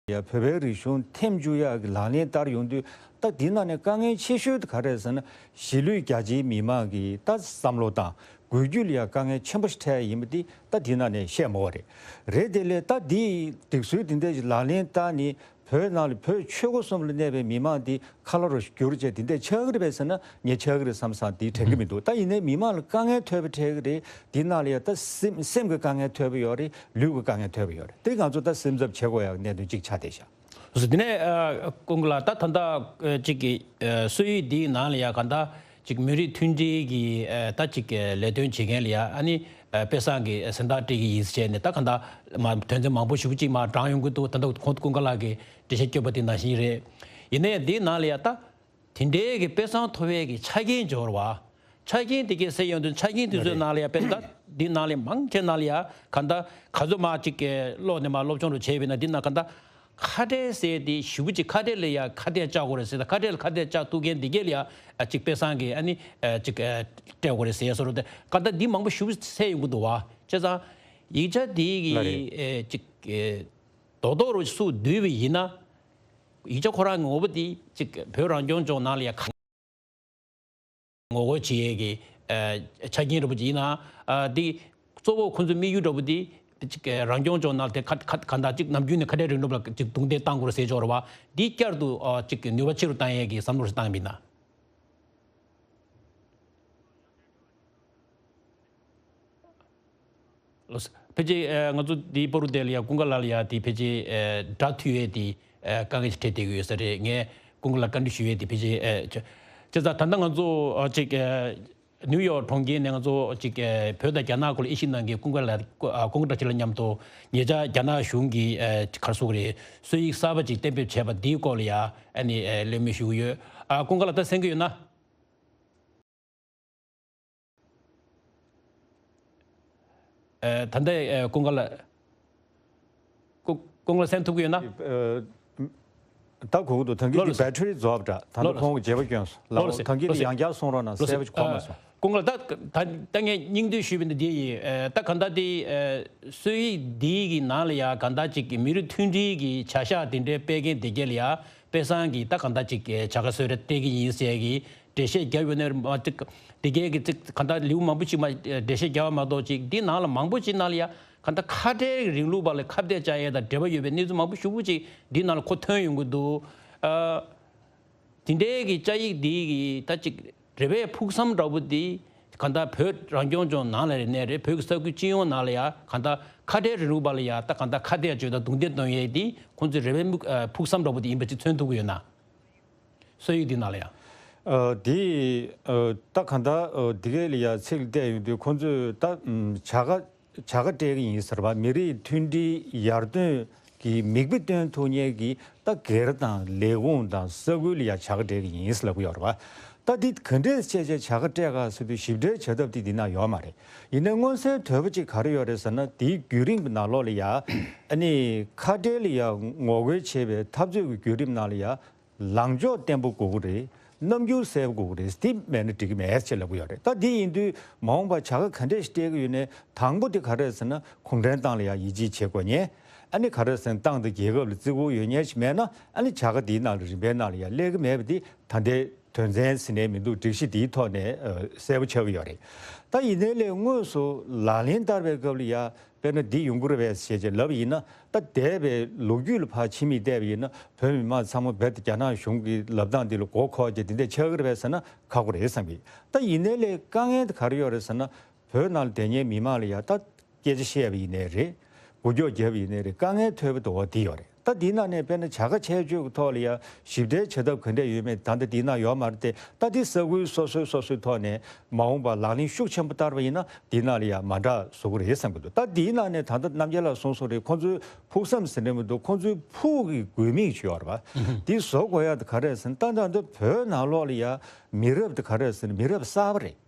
ཡ་བོད་པའི་རིག་གཞུང་ཐེམ་བཅུག་ཡག་གི་ལག་ལེན་བསྟར་ཡོང་དུས། ད་འདི་ནང་ནས་དཀའ་ངལ་ཆེ་ཤོས་དེ་ག་རེ་རེད་ཟེར་ན། གཞིས་ལུས་རྒྱ་ཆེའི་མི་མང་གི་ད་བསམ་བློ་དང་འགུལ་སྐྱོད་ལ་ཡ་དཀའ་ངལ་ཆེན་པོ་ཞིག་འཕྲད་ཡ་ཡིན་པ་འདི་ད་འདི་ནང་ནས་བཤད་མ་དགོས་རེད། རེད། དེ་ལས་ད་འདི་སྒྲིག་སྲོལ་འདི་འདྲས་ཅིག་ལག་ལེན་བསྟར་ནས། བོད་ནང་ལ་བོད་ཆོལ་ཁ་གསུམ་ལ་གནས་པའི་མི་མང་འདི་ཁ་ལོ་རུ་བསྒྱུར་བྱས་འདི་འདྲས་ཆགས་ཀྱི་རེད་པས་ཟེར་ན། ངས་ཆགས་ཀྱི་རེད་བསམ་བསམ་འདི་དྲན་གྱི་མི་འདུག་ད་ཡིན་ནའི་མི་མང་ལ་དཀའ་ངལ་ཐོབ་པ་འཕྲད་ཀྱི་རེད། འདི་ནང་ལ་ཡ་ད་སེམས་སེམས་ཀྱི་དཀའ་ངལ་ཐོབ་པ་ཡོད་རེད། ལུས་ཀྱི་དཀའ་ངལ་ཐོབ་པ་ཡོད་རེད། དེ་ང་ཚོ་ད་སེམས་འཚབ་བྱེད་དགོས་ཡག་གནད་དོན་གཅིག་ཆགས་བསྡད་ཤག་དེ་ནས་ཨ་ཀུན་དགའ་ལགས། ད་ད་ལྟ་ཨ་ཅིག་གི་ཨ་སྲོལ་ཡིག་འདིའི་ནང་ལ་ཡ་ག་ད་ཅིག་མི་རིགས་མཐུན་སྒྲིལ་གྱི་ཨ་ད་ཅིག་ལས་དོན་བྱེད་མཁན་ལ་ཡ་ཨ་ནི་ཨ་དཔེ་བཟང་གི་ཨ་གཟེངས་རྟགས་སྤྲད་ཀྱི་ཡིན་ཟེར་ནས། ད་ག་ད་མ་དོན་ཚན་མང་པོ་ཞེ་པོ་ཅིག་མར་བགྲངས་ཡོང་གི་འདུག་ད་ད་ཁོང་ཀུན་དགའ་ལགས་ཀྱིས་འགྲེལ་བཤད་བསྐྱོན་པ་དེ་ནང་བཞིན་རེད། ཡིན་ནའི་འདིའི་ནང་ལ་ཡ་ད་དེ་འདྲའི་གི་དཔེ་བཟང་ཐོབ་ཡས་ཀྱི་ཆ་རྐྱེན་འབྱོར་བ། ཆ་རྐྱེན་དེ་གས་གསལ་ཡོང་དུས་ཆ་རྐྱེན་དེ་ཚོའི་ནང་ལ་ཡ་དཔེ་ད་འདི་ནང་ལ་མང་ཆེ་ནང་ལ་ཡ་ག་ད་ག་ཚོད་མ་ཅིག་གི་ཀློག་ནས་མ་སློབ་སྦྱོང་རུ་བྱས་པས་ན། འདི་ན་ག་ད་ཁ་བྲལ་ཟེར་དེ་ཞེ་པོ་ཅིག་ཁ་བྲལ་ལ་ཡ་ཁ་གཏད་བཅག་དགོས་རེད་ཟེར། ད་ཁ་བྲལ་ལ་ཁ་གཏད་བཅག་ཐུབ་མཁན་འདི་གས་ལ་ཡ་ཨ་ཅིག་དཔེ་བཟང་གི་ཨ་ནི་ཨ་ཅིག་ཨ་སྤྲད་དགོས་རེད་ཟེར་བཟོ་འདྲ་དེ་ག་ད་འདི་མང་པོ་ཞེ་པོ་གསལ་ཡོང་གི་འདུག་བ། བྱས་ཙང་ཡིག་ཆ་འདི་ལ་གི་རེད། ཨ་ཅིག་ཨ་རྡོག་རྡོག་རུ་སུ་བསྡུས་པ་ཡིན་ན། ཡིག་ཆ་ཁོ་རང་ངོ་བོ་དེ་ཅིག་བོད་རང་སྐྱོང་ལྗོངས་ནང་ལ་ཡ་གང་ངོ་རྒོལ་བྱེད་ཡས་ཀྱི་ཨ་ཆ་རྐྱེན་འདྲ་པོ་ཅིག་ཡིན་ན། ཨ་དེ་གཙོ་བོ་ཁོ་ཚོའི་དམིགས་ཡུལ་འདྲ་པོ་དེ་ཅིག་རང་སྐྱོང་ལྗོངས་ནང་དེ་ཁ་ཁ་གང་ལྟར་ཅིག་ནམ་རྒྱུན་ནས་ཁ་བྲལ་རིང་ལུགས་ལ་ཅིག་རྡུང་རྡེག་བཏང་དགོས་རེད་ཟེར་ཆོག་རེད་བ། འདི་བསྐྱར་དུ་ཨ་ཅིག་ནུས་པ་ཆེ་རུ་བཏང་ཡས་ཀྱི་བསམ་བློ་ཞིག་བཏང་མིན་ན། ལགས་སོ། ཕལ་ཆེར་ཨ་ང་ཚོ་འདིའི་པ་རུ་དེ་ལ་ཡ་ཀུན་དགའ་ལགས་ལ་ཡ་དེ་ཕལ་ཆེར་ཨ་སྒྲ་མཐུད་ཡས་དེ་ཨ་དཀའ་ངལ་ཞིག་འཕྲད་བསྡད་ཀྱི་ཡོད་ས་རེད། ངས་ཀུན་དགའ་ལགས་བཀའ་འདྲི་ཞུ་ཡས་དེ་ཕལ་ཆེར་ཨ་ཅོ་བྱས་ཙང་ད་ལྟ་ང་ཚོ་ཨ་ཅིག་ཨ་ནིའུ་ཡོག་གྲོང་ཁྱེར་ནས་ང་ཚོ་ཅིག་ཨ་བོད་དང་རྒྱ་ནག་སྐོར་ལ་དབྱེ་ཞིབ་གནང་མཁན་ཀུན་དགའ་ལགས་ཨ་ཀུན་དགའ་བཀྲ་ཤིས་ལགས་མཉམ་དུ་ཉེ་ཆར་རྒྱ་ནག་གཞུང་གིས་ཨ་ག་རེ་ཟེར་དགོས་རེད། སྲོལ་ཡིག་གསར་པ་ཅིག་གཏན་འབེབས་བྱས་པ་འདིའི་སྐོར་ལ་ཡ་ཨ་ནི་ཨ་གླེང་མོལ་ཞུ་གི་ཡོད། ཨ་ཀུན་དགའ་ལགས་ད་གསན་གྱི་ཡོད་ན། ཨ་ད་ལྟ་ཨ་ཀུན་དགའ་ལགས། ཀུ་ཀུན་དགའ་ལགས་གསན་ཐུབ་ཀྱི་ཡོད་ན། ཨ་ད་གོ་གི་འདུག་ད་གིན་ལོ་གི་ལོ་སོ། བེ་ཊི་རི་རྫོགས་པ་འདྲ། ད་ལོ་ལྟ་ལོ་ཁོང་གི་བརྗེ་པོ་བསྐྱོན་སོང་། ལོ་ལོ་ལོ་ལོ་ད་གིན་ལོ་དེ་སོ། ཡང་བསྐྱར་གསུང་རོགས་གནང་། ལོ་སོ། གསལ་པོ་ཞིག་གོ་མ་སོང་། ཀུན་དགའ་ལགས་ད་ད་ད་ངས་སྙིང་བསྡུས་ཞུས་པ་འདི་འདི་ཡིན། ཨ་ད་ག་ད་དེ་ཨ་སྲོལ་ཡིག་འདི་གི་ནང་ལ་ཡ་ག་ད་ཅིག་གི་མི་རིགས་མཐུན་སྒྲིལ་གྱི་བྱ་གཞག་དེ་འདྲའི་སྤེལ་མཁན་དེ་གས་ལ་ཡ་དཔེ་བཟང་གི་ད་ག་ད་ཅིག་བྱ་དགའ་གསོལ་རས་སྤྲད་ཀྱི་ཡིན་ཟེར་གི་འགྲེལ་བཤད་བརྒྱབ་ཡོད་ནའི་མ་ཅིག་དེ་གས་ཀྱི་ཅིག་ག་ད་ལེའུ་མང་པོ་ཅིག་མ་འགྲེལ་བཤད་བརྒྱབ་པ་མ་གཏོགས། ཅིག་འདི་ནང་ལ་མང་པོ་ཅིག་ནང་ལ་ཡ་ག་ད་ཁ་བྲལ་རིང་ལུགས་པ་ལ་ཁ་གཏད་བཅག་ཡས་དང་འབྲེལ་བ་ཡོད་པའི་གནས་ཚུལ་མང་པོ་ཞེ་པོ་ཅིག་འདི་ནང་ལ་ཁོ་ཐོན་ཡོང་གི་འདུག་ཨ། དེ་འདྲའི་གི་བཅའ་ཡིག་འདི་གི་ད་ཅིག་རེ་བའི་ཕུགས་བསམ་འདྲ་པོ་འདི་ག་ད་བོད་རང་སྐྱོང་ལྗོངས་ནང་ལ་རེད་ནས་རེད། བོད་ཀྱི་ས་ཁུལ་སྤྱི་ཡོངས་ནང་ལ་ཡ་ག་ད་ཁ་བྲལ་རིང་ལུགས་པ་ལ་ཡ་ད་ག་ད་ཁ་གཏད་གཅོག་དང་རྡུང་རྡེག་གཏོང་ཡས་འདི་ཁོང་ཚོའི་རེ་བའི་དམིགས་ཨ་ཕུགས་བསམ་འདྲ་པོ་འདི་ཡིན་པ་ཅིག་མཚོན་ཐུབ་ཀྱི་ཡོད་ན། སྲོལ་ཡིག་འདི་ནང་ལ་ཡ། ཨ་འདི་ཨ་ད་ག་ད་ཨ་འདི་གས་ལ་ཡ་ཚིག་ལ་བལྟས་ཡོང་དུས་ཁོང་ཚོས་ད་ཨམ་བྱ་དགའ་བྱ་དགའ་སྤྲད་ཀྱི་ཡིན་ཟེར་བ། མི་རིགས་མཐུན་སྒྲིལ་ཡར་ཐོན་གྱི་མིག་དཔེ་སྟོན་ཐུབ་མཁན་གྱི་ད་སྒེར་དང་ལས་ཁུངས་དང་ས་ཁུལ་ལ་ཡ་བྱ་དགའ་སྤྲད་ཀྱི་ཡིན་ཟེར་ལབ་ཀྱི་ཡོད་རེད་བ། ད་འདི་ག་འདྲས་བྱས་བྱས་བྱ་དགའ་སྤྲད་ག་ཟེར་དུས་ཞིབ་ཕྲའི་བྱ་ཐབས་དེ་འདི་ན་ཡོད་མ་རེད། ཡིན་ནའི་མངོན་གསལ་དོད་པོ་ཅིག་ག་རེ་ཡོད་རེད་ཟེར་ན། དེའི་བརྒྱུད་རིམ་གྱི་ནང་ལོགས་ལ་ཡ་ཨ་ནི་ཁ་བྲལ་ལ་ཡ་ངོ་རྒོལ་བྱེད་པའི་འཐབ་རྩོད་ཀྱི་བརྒྱུད་རིམ་ནང་ལ་ཡ། ལངས་ཕྱོགས་བརྟན་པོ་དགོས་ཀྱི་རེད། རྣམ་འགྱུར་གསལ་པོ་དགོས་ཀྱི་རེད། དེ་མེད་ན་འགྲིག་གི་མེད་ཅེས་ལབ་ཀྱི་ཡོད་རེད། ད་འདི་ཡིན་དུས་མ་འོངས་པར་བྱ་དགའ་ག་འདྲས་ཤིག་སྤྲད་ཀྱི་ཡོད་ནའི་དང་པོ་དེ་ག་རེ་རེད་ཟེར་ན། གུང་ཁྲན་ཏང་ལ་ཡང་ཡིད་ཆེས་བྱེད་དགོས་མཁན། ཨ་ནི་ག་རེ་རེད་ཟེར་ན་ཏང་དང་རྒྱལ་ཁབ་ལ་བརྩི་བཀུར་ཡོད་མཁན་ཞིག་མེད་ན། ཨ་ནི་བྱ་དགའ་འདིའི་ནང་ལ་རིམ་པའི་ནང་ལ་ཡང་སླེབས་ཀྱི་མེད་པ་འདི་ད་ལྟའི་དོན་ཚན་ཟེར་ནའི་མི་འདུག་སྒྲིག་གཞི་འདིའི་ཐོག་ནས་ཨ་གསལ་པོ་ཆགས་ཀྱི་ཡོད་རེད། ད་ཡིན་ནའི་ལས་དངོས་སུ་ལག་ལེན་བསྟར་བའི་སྐབས་ལ་ཡང་དཔེར་ན་འདི་ཡོང་གི་རེད་པས་ཞེས་ཅིག་ལབ་པ་ཡིན་ན། ད་འདས་པའི་ལོ་རྒྱུས་ལ་ཕར་ཕྱི་མིག་བལྟས་པ་ཡིན་ན། བོད་མི་མང་ཚང་མ་རྦད་དེ་རྒྱ་ནག་གཞུང་གི་ལབ་སྟངས་འདི་ལ་མགོ་འཁོར་བྱས་འདི་འདྲ་ཆགས་ཀྱི་རེད་པས་ཟེར་ན་ཁག་པོ་རེད་བསམ་གི། ད་ཡིན་ནའི་ལས་དཀའ་ངལ་དེ་ག་རེ་ཡོད་རེད་ཟེར་ན། བོད་ནང་ལ་བསྡད་མཁན་མི་མང་ལ་ཡང་ད་སྐད་ཆ་བཤད་པ་ཡིན་ནའི་རེད། འགུལ་སྐྱོད་བརྒྱབ་ཡིན་ནའི་རེད། དཀའ་ངལ་ཐོན་པ་དེ་འོ་དེ་ཡོད་རེད། ད་དེའི་ནང་ནས་དཔེར་ན་བྱ་དགའ་ཆད་གཅོད་ཀྱི་ཐོག་ལ་ཡ་ཞིབ་ཕྲའི་བྱ་ཐབས་ག་འདྲས་ཡོད་མེད་ད་ལྟ་དེའི་ནང་ཡོད་མ་རེད་དེ། ད་དེ་ས་ཁུལ་སོ་སོའི་སོ་སོའི་ཐོག་ནས་མ་འོངས་པ་ལག་ལེན་ཤུགས་ཆེན་པོ་བསྟར་བ་ཡིན་ན་དེའི་ནང་ལ་ཡ་མ་འདྲ་བཟོ་གི་རེད་བསམ་གྱི་འདུག་ད་དེའི་ནང་ནས་ད་ལྟ་རྣམ་རྒྱལ་ལགས་གསུངས་སོང་རེད། ཁོང་ཚོའི་ཕུགས་བསམ་ཟེར་ནས་མི་འདུག་ཁོང་ཚོའི་ཕུགས་ཀྱི་དགོས་དམིགས་ཅིག་ཡོད་རེད་པ། དེ་བཟོ་དགོས་ཡ་དེ་ག་རེད་ཟེར་ན་ད་ད་ལྟ་བོད་ནང་ལོགས་ལ་ཡ་མི་རབས་དེ་ག་རེད་ཟེར་ན་མི་རབས་གསར་པ་རེད།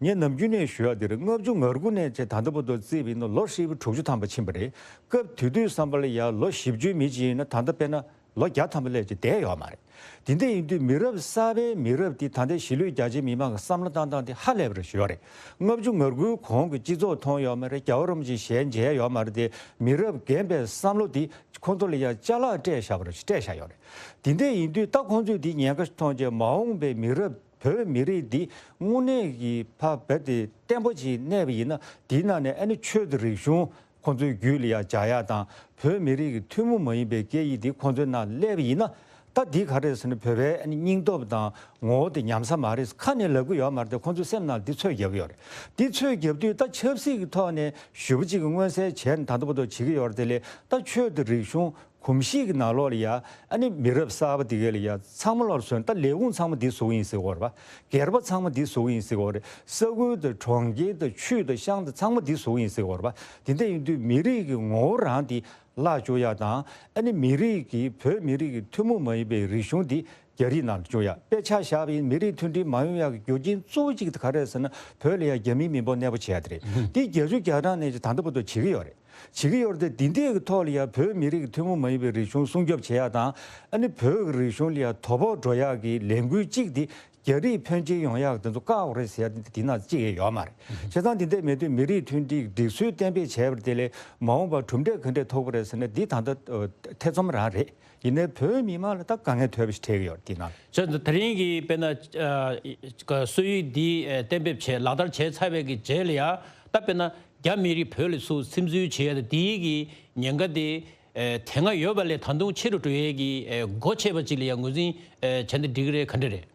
ངས་ནམ་རྒྱུན་ནས་ཞུ་ཡ་དེ་རེད། ལྔ་བཅུ་ང་དགུ་ནས་བྱས་ད་ལྟ་བར་དུ་བརྩིས་པ་ཡིན་ན་ལོ་ཧྲིལ་པོ་དྲུག་ཅུ་ཐམ་པ་ཕྱིན་པ་རེད། སྐབས་དེ་དུས་བསམ་པ་ལ་ཡ་ལོ་བཞི་བཅུའི་མི་ཅིག་ཡིན་ན་ད་ལྟ་དཔེར་ན་ལོ་བརྒྱ་ཐམ་པ་སླེབས་ཀྱི་བསྡད་ཡོད་མ་རེད། དེ་འདྲ་ཡིན་དུས་མི་རབས་གསར་པའི་མི་རབས་དེ་ད་ལྟའི་གཞིས་ལུས་རྒྱ་ཆེའི་མི་མང་གི་བསམ་བློ་བཏང་སྟངས་དེ་ཧ་ལས་པ་རེད་ཞུ་ཡ་རེད། ལྔ་བཅུ་ང་དགུའི་གོང་གི་སྤྱི་ཚོགས་མཐོང་ཡོད་མ་རེད། རྒྱལ་བ་རིན་པོ་ཆེ་ཞལ་མཇལ་ཡོད་མ་རེད་དེ། མི་རབས་རྒན་པའི་བསམ་བློ་དེ་ཁོང་ཚོ་ལ་ཡ་ཅ་ལག་སྤྲད་བཞག་པ་རེད། སྤྲད་བཞག་ཡོད་རེད། དེ་འདྲ་ཡིན་དུས་ད་ཁོང་ཚོས་དེ་ཉེན་ཁ་མཐོང་རྗེས་མ་འོངས་པའི་མི་རབས་བོད་མི་རིགས་འདི་དངོས་གནས་ཀྱི་ཕ་རྦད་དེ་བརྟན་པོ་ཅིག་གནས་པ་ཡིན་ན། དེའི་ནང་ནས་ཨ་ནི་ཆོས་དང་རིག་གཞུང་ཁོང་ཚོའི་རྒྱུད་ལ་ཡ་འཇགས་ཡ་དང་། བོད་མི་རིགས་ཀྱི་ཐུན་མོང་མ་ཡིན་པའི་སྐད་ཡིག་འདི་ཁོང་ཚོའི་ནང་སླེབས་པ་ཡིན་ན། ད་འདི་ག་རེ་ཟེར་ན་བོད་པའི་ཨ་ནི་སྙིང་སྟོབས་དང་ངོ་བོ་དེ་ཉམས་ས་མ་རེད། ཁ་ནས་ལབ་གི་ཡོད་མ་རེད་དེ། ཁོང་ཚོའི་སེམས་ནང་འདི་ཚོད་རྒྱབ་ཡོད་རེད། འདི་ཚོད་རྒྱབ་དུས་ད་ཆབ་སྲིད་ཀྱི་ཐོག་ནས་ཞེ་པོ་ཅིག་གི་མངོན་གསལ་བྱས་ནས་ད་ལྟ་བར་དུ་བྱེད་ཀྱི་ཡོད་རེད་དེ། ལས་ད་ཆོས་དང་རིག་གཞུང་གོམས་གཤིས་ཀྱི་ནང་ལོགས་ལ་ཡ་ཨ་ནི་མི་རབས་གསར་པ་དེ་ག་ལ་ཡ་ཚང་མ་ལོར་སོན། ད་ལས་ཁུངས་ཚང་མ་འདི་བཟོ་གི་ཡིན་ཟེར་གྱི་ཡོད་རེད་པ། སྒེར་པ་ཚང་མ་འདི་བཟོ་གི་ཡིན་ཟེར་གྱི་ཡོད་རེད། ས་ཁུལ་དང་གྲོང་ཁྱེར་དང་ཆུས་དང་ཤང་དང་ཚང་མ་འདི་བཟོ་གི་ཡིན་ཟེར་གྱི་ཡོད་རེད་པ། དེ་འདྲ་ཡིན་དུས་མི་རིགས་ཀྱི་ངོ་བོ་རང་འདི་བརླག་བཅུག་ཡ་དང་། ཨ་ནི་མི་རིགས་ཀྱི་བོད་མི་རིགས་ཀྱི་ཐུན་མོང་མ་ཡིན་པའི་རིག་གཞུང་འདི་རྒྱ་རིགས་ནང་ལ་བཅུག་ཡ། དཔེ་ཆ་བཞག་པ་ཡིན་མི་རིགས་མཐུན་སྒྲིལ་མ་ཡོང་ཡག་གི་རྒྱུ་རྐྱེན་གཙོ་བོ་གཅིག་དེ་ག་རེ་རེད་ཟེར་ན་བོད་ལ་ཡ་རྒྱ་མིའི་མི་འབོར་གནས་སྤོ་བྱེད་ཡ་དེ་རེད། འདི་བརྒྱད་ཅུ་གྱ་གྲངས་ནས་ད་ལྟ་བར་དུ་བྱེད་ཀྱི་ཡོད་རེད། བྱེད་ཀྱི་ཡོད་རེད་དེ། འདི་འདྲའི་གི་ཐོག་ལ་ཡ་བོད་མི་རིགས་ཀྱི་ཐུན་མོང་མ་ཡིན་པའི་རིག་གཞུང་སྲུང་སྐྱོབ་བྱེད་ཡ་དང་། ཨ་ནི་བོད་ཀྱི་རིག་གཞུང་ལ་ཡ་དོ་ཕོག་འགྲོ་ཡག་གི་ལས་འགུལ་གཅིག་འདི་རྒྱ་རིགས་ཕོན་ཆེ་ཡོང་ཡག་དེ་ཚོ་བཀག་དགོས་རེད་ཟེར་ཡ་དེ་འདི་ན་གཅིག་ཡང་ཡོད་མ་རེད། བྱས་ཙང་དེ་འདྲ་མེད་དུས་མི་རིགས་མཐུན་སྒྲིལ་སྒྲིག་སྲོལ་གཏན་འབེབས་བྱས་པ་དེ་ལས་མ་འོངས་པར་གྲུབ་འབྲས་ག་འདྲས་ཐོབ་ཀྱི་རེད་ཟེར་ན་འདི་ད་ལྟ་ཨ་ཐེ་ཚོམ་རང་རེད། ཡིན་ནའི་བོད་མི་མང་ལ་ད་དཀའ་ངལ་ཐོལ་པ་ཞིག་འཕྲད་ཀྱི་ཡོད་རེད་འདི་ནང་ལ། བྱས་ཙང་དེ་རིང་གི་དཔེར་ན་ཨ་སྲོལ་ཡིག་འདི་ཨ་གཏན་འབེབས་བྱས་ལག་བསྟར་བྱས་ཚར་བའི་གི་རྗེས་ལ་ཡ་ད་དཔེར་ན་རྒྱ་མི་རིགས་བོད་ལ་ཚུར་ཚུར་འཛུལ་བྱེད་ཡ་དེ་འདིའི་གི་ཉེན་ཁ་དེ་ཨ་དེ་སྔ་ཡོད་པ་ལས་ད་དུང་ཆེ་རུ་འགྲོ་ཡས་ཀྱི་ཨ་སྒོ་ཕྱེ་བ་ཅིག་ལ་ཡ་ངོས་འཛིན་ཨ་བྱས་ན་འགྲིག་གི་རེད་ག་འདྲ་རེད།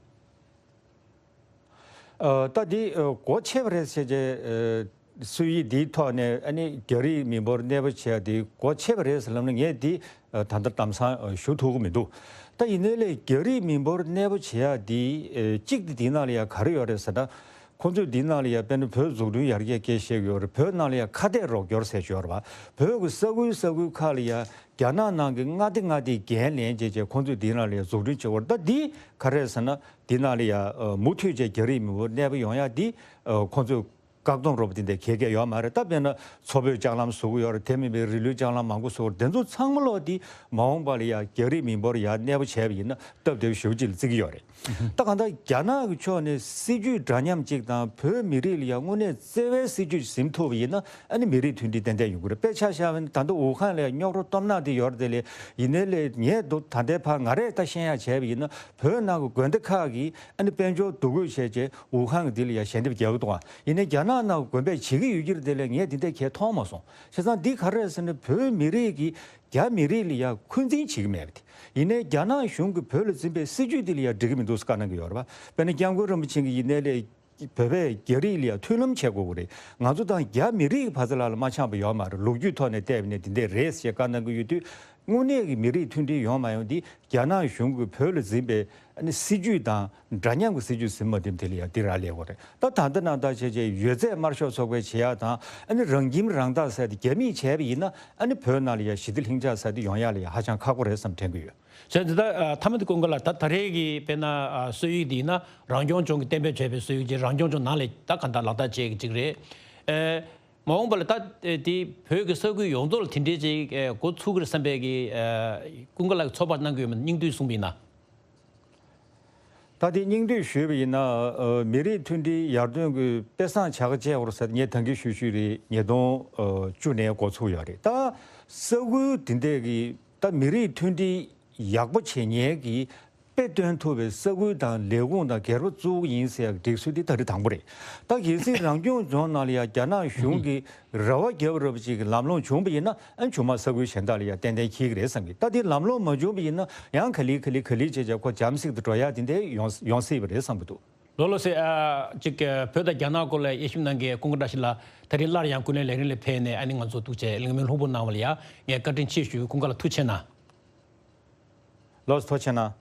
ཨ་ད་འདི་ཨ་སྒོ་ཕྱེ་བ་རེད་ཟེར་བྱས་ཨ་སྲོལ་ཡིག་འདིའི་ཐོག་ནས་ཨ་ནི་རྒྱ་རིགས་མི་འབོར་གནས་སྤོ་བྱེད་ཡ་འདི་སྒོ་ཕྱེ་བ་རེད་ཟེར་ལབ་ན་ངས་འདི་ཨ་ད་ལྟ་དམ་སང་ཨ་ཞུ་ཐུབ་ཀྱི་མི་འདུག་ད་ཡིན་ནའི་ལས་རྒྱ་རིགས་མི་འབོར་གནས་སྤོ་བྱེད་ཡ་འདི་ཨ་གཅིག་འདི་འདི་ནང་ལ་ཡ་ག་རེ་ཡོད་རེད་ཟེར་ན། ཁོང་ཚོས་འདི་ནང་ལ་ཡ་དཔེར་ན་བོད་འཛུགས་སྐྲུན་ཡར་རྒྱས་སྐད་བཤད་ཀྱི་ཡོད་རེད། བོད་ནང་ལ་ཡ་ཁ་གཏད་རོགས་སྐྱོར་ཟེར་གྱི་ཡོད་རེད་པ། བོད་ཀྱི་ས་ཁུལ་ས་ཁུལ་ཁག་ལ་ཡ་རྒྱ་ནག་ནང་གི་མངའ་སྡེ་མངའ་སྡེའི་འགན་ལེན་བྱས་བྱས་ཁོང་ཚོས་འདི་ནང་ལ་ཡ་འཛུགས་སྐྲུན་བྱེད་ཀྱི་ཡོད་རེད། ད་འདི་ག་རེ་རེད་ཟེར་ན་འདི་ནང་ལ་ཡ་ཨ་མུ་མཐུད་བྱས་རྒྱ་རིགས་མི་འབོར་གནས་སྤོ་ཡོང་ཡ་འདི་ཨ་ཁོང་ཚོས་བཀག་སྡོམ་རོབ་དེ་འདྲ་གལ་གལ་ཡོད་མ་རེད། ད་དཔེར་ན་མཚོ་བོད་ལྕགས་ལམ་བཟོ་གི་ཡོད་རེད། དེ་མིན་པའི་རི་ལུའི་ལྕགས་ལམ་མང་པོ་བཟོ་གི་རེད། དེ་ཚོ་ཚང་མ་ལོག་དེ་མ་འོངས་པ་ལ་ཡ་རྒྱ་རིགས་མི་འབོར་ཡར་གནས་སྤོ་བྱས་པ་ཡིན་ན་སྟབས་བདེ་པོ་ཞེ་པོ་ཅིག་ལ་བརྩི་གི་ཡོད་རེད། ད་གང་ལྟར་རྒྱ་ནག་གི་ཕྱོགས་ནས་སྲིད་ཇུས་འདྲ་མཉམ་གཅིག་དང་བོད་མི་རིགས་ལ་ཡང་དངོས་གནས་བརྩེ་བའི་སྲིད་ཇུས་ཟིན་ཐུབ་པ་ཡིན་ན་ཨ་ནི་མི་རིགས་མཐུན་སྒྲིལ་ཏན་ཏན་ཡོང་གི་རེད། དཔེ་ཆ་བཞག་པ་ཡིན་ན་ད་ལྟ་ཝུ་ཧན་ལ་ཡང་རྙོག་དྲ་སྟོབས་ན་དེ་ཡོད་རེད། དེ་ལས་ཡིན་ནའི་ལས་ངས་འདུག་ད་ལྟའི་བར་ང་རས་ད་ཤེས་ཡག་བྱས་པ་ཡིན་ན་བོད་ནང་གི་དགོན་སྡེ་ཁག་གིས་ཨ་ནི་དཔལ་འབྱོར་འདུ་འགོད་བྱས་རྗེས་ཝུ་ཧན་གི་འདི་ལ་ཡང་ཞལ་འདེབས་རྒྱག་གི་འདུག་ཨ། ཡིན་ནའི་རྒྱ་ནག་ནང་གི་དགོན་པས་བྱེད་ཀྱི་ཡོད་ཀྱི་རེད། དེ་ལས་ངས་འདི་འདྲའི་གལ་མཐོང་མ་སོང་། བྱས་ཙང་འདི་ག་རེ་ཟེར་ན་བོད་མི་རིགས་ཀྱིས་རྒྱ་མི་རིགས་ལ་ཡང་འཁོན་འཛིན་བྱེད་ཀྱི་མེད་པ་དེ། ཡིན་ནའི་རྒྱ་ནག་གཞུང་གིས་བོད་ལ་འཛིན་པའི་སྲིད་ཇུས་འདི་ལ་ཡང་འགྲིག་གི་མི་འདུག་ཟེར་བཀའ་གནང་གི་ཡོད་རེད་པ། དཔེར་ན་སྐྱབས་མགོན་རིན་པོ་ཆེ་གིས་ཡིན་ནའི་ལས་བོད་པས་རྒྱ་རིགས་ལ་ཡང་མཐུན་ལམ་བྱེད་དགོས་ཀྱི་རེད། ང་ཚོ་དང་རྒྱ་མི་རིགས་ཀྱི་བར་ལ་ལ་མ་འཆམ་པ་ཡོད་མ་རེད། ལོ་རྒྱུས་ཐོག་ནས་བལྟས་པ་ཡིན་ན་འདི་འདྲས་རེད་ཞེས་བཀའ་གནང་གི་ཡོད་དུས་དངོས་གནས་ཀྱི་མི་རིགས་མཐུན་སྒྲིལ་ཡོང་མ་ཡོང་འདི་རྒྱ་ནག་གཞུང་གིས་བོད་ལ་འཛིན་པའི་ཨ་ནི་སྲིད་ཇུས་དང་འདྲ་མཉམ་གྱི་སྲིད་ཇུས་ཟིན་མ་ཐུབ་དེ་ལ་ཡང་འདི་རག་ལས་དགོས་རེད། ད་ད་ལྟ་ནང་ལྟར་བྱས་རྗེས་ཡོད་ཚད་དམར་ཤོག་ཚོགས་པས་བྱེད་ཡག་དང་ཨ་ནི་རང་ཁྱིམ་རང་བདག་ཟེར་ཏེ་རྒྱ་མིས་བྱས་པ་ཡིན་ན་ཨ་ནི་བོད་ནང་ལ་ཡང་ཞི་བདེ་ལྷིང་འཇགས་ཟེར་ཏེ་ཡོང་ཡག་ལ་ཡང་ཧ་ཅང་ཁག་པོ་རེད་བསམ་དྲན་གྱི་ཡོད། བྱས་ཙང་ད་ཨ་མཐའ་མ་དེ་ཀུན་དགའ་ལགས། ད་ད་རེས་ཀྱི་དཔེར་ན་ཨ་སྲོལ་ཡིག་འདི་ཡིན་ན་རང་སྐྱོང་ལྗོངས་ཀྱིས་གཏན་འབེབས་བྱས་པའི་སྲོལ་ཡིག་ཅིག་རང་སྐྱོང་ལྗོངས་ནང་ལ་ད་གང་ལྟར་ལག་བསྟར་བྱེད་ཀྱི་ཅིག་རེད། ཨེ། མ་འོངས་པ་ལ་ད་དེ་བོད་ཀྱི་ས་ཁུལ་ཡོངས་རྫོགས་ལ་དེ་འདྲའི་ཅིག་འགོ་ཚུགས་ཀྱི་རེད་བསམ་པའི་གི་ཀུན་དགའ་ལགས་ཀྱི་ཚོད་དཔག་གནང་གི་ཡོད་མེད། སྙིང་བསྡུས་གསུངས་པ་ཡིན་ན། ད་དེ་སྙིང་བསྡུས་ཞུས་པ་ཡིན་ན་མི་རིགས་མཐུན་སྒྲིལ་ཡར་ཐོན་གྱི་དཔེ་བཟང་བྱ་དགའ་བཅས་སྐོར་ཟེར་ངས་ད་གིན་ཞུ་ཞུས་རེད། ཉིས་སྟོང་བཅུ་ནས་འགོ་ཚུགས་ཡོད་རེད། ད་ས་ཁུལ་དེ་འདྲས་ཀྱི་ད་མི་རིགས་མཐུན་སྒྲིལ་ཡག་པོ་བྱེད་མཁན་གྱི་དཔེ་སྟོན་ཐུབ་པའི་ས་ཁུལ་དང་ལས་ཁུངས་དང་སྒེར་པ་བཙུགས་ཡིན་ཟེར་ཡག་སྒྲིག་སྲོལ་འདི་ད་རེས་དང་པོ་རེད། ད་གལ་སྲིད་རང་སྐྱོང་ལྗོངས་ནང་ལ་ཡང་རྒྱ་ནག་གཞུང་གིས་རེ་བ་བརྒྱབ་རབས་ཅིག་གི་ལམ་ལྷོང་བྱུང་བ་ཡིན་ན་ཨ་ནི་ཆུང་མ་ས་ཁུལ་གཞན་དག་ལ་ཡང་ཏན་ཏན་འཁེལ་གི་རེད་བསམ་གི། ད་དེ་ལམ་ལྷོང་མ་བྱུང་བ་ཡིན་ན་ཡང་ག་ལེ་ག་ལེ་ག་ལེ་བྱས་བྱས་ཁོ་འཇམ་སིག་ཏུ་འགྲོ་ཡག་དེ་འདྲ་ཡོང་ཡོང་སྲིད་པ་རེད་བསམ་གི་འདུག་ལགས་ལགས་སེ། ཨ་ཅིག་བོད་དང་རྒྱ་ནག་སྐོར་ལ་དབྱེ་ཞིབ་གནང་མཁན་ཀུན་དགའ་བཀྲ་ཤིས་ལགས་དེ་རིང་སླར་ཡང་ཀུན་གླེང་ལས་རིམ་ལ་ཕེབས་ནས་ཨ་ནི་ང་ཚོ་ཐུགས་རྗེ་གླེང་མོལ་ལྷུག་པོ་གནང་བ་ལ་ཡ་ངས་བཀའ་དྲིན་ཆེ་ཞུ། ཀུན་དགའ་ལགས་ཐུགས་རྗེ་གནང་། ལགས་སོ་ཐུགས་རྗེ་གནང་།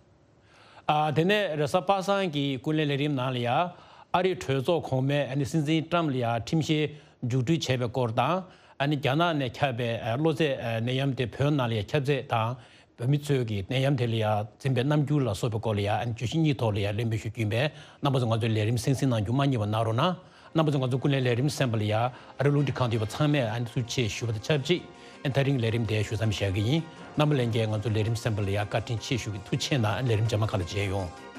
ཨ་དེ་ནས་རེས་གཟའ་པ་སངས་ཀྱི་ཀུན་གླེང་ལས་རིམ་ནང་ལ་ཡ་ཨ་རིའི་གྲོས་ཚོགས་གོང་མས་ཨ་ནི་སྲིད་འཛིན་ཏྲམ་ལ་ཡ་ཁྲིམས་བཤེར་མཇུག་སྒྲིལ་བྱས་པའི་སྐོར་དང་། ཨ་ནི་རྒྱ་ནག་ནས་ཁྱབ་པའི་ཨ་གློ་ཚད་ཨ་ནད་ཡམས་དེ་བོད་ནང་ལ་ཡ་ཁྱབ་ཚད་དང་། བོད་མི་ཚོས་ཀྱི་ནད་ཡམས་དེ་ལ་ཡ་འཛིན་པའི་རྣམ་འགྱུར་ལ་སོགས་པའི་སྐོར་ལ་ཡ་ཨ་ནི་བརྗོད་གཞི་གཉིས་ཐོག་ལ་ཡ་གླེང་མོལ་ཞུ་རྒྱུ་ཡིན་པས། རྣམ་པ་ཚོ་ང་ཚོའི་ལས་རིམ་གསན་གཟིགས་གནང་རྒྱུ་མ་བསྙེལ་བ་གནང་རོགས་གནང་། རྣམ་པ་ཚོ་ང་ཚོ་ཀུན་གླེང་ལས་རིམ་གསན་པ་ལ་ཡ་ཨ་རི་རླུང་འཕྲིན་ཁང་དུ་ཡོད་པ་ཚང་མས་ཨ་ནི་ཐུགས་རྗེ་ཆེ་ཞུ་བ་དང་ཆབས་ཅིག་ཨ་ནི་ད་རིང་ལས་རིམ་དེ་ཞུ་མཚམས་བཞག་གི་ཡིན། རྣམ་པ་ལྷན་རྒྱས་ང་ཚོ་ལས་རིམ་གསན་པ་ལ་ཡ་བཀའ་དྲིན་ཆེ་ཞུ་གི། ཐུགས་རྗེ་གནང་། ལས་རིམ་རྗེས་མ་ཁག་ལ་མཇལ་ཡོང་།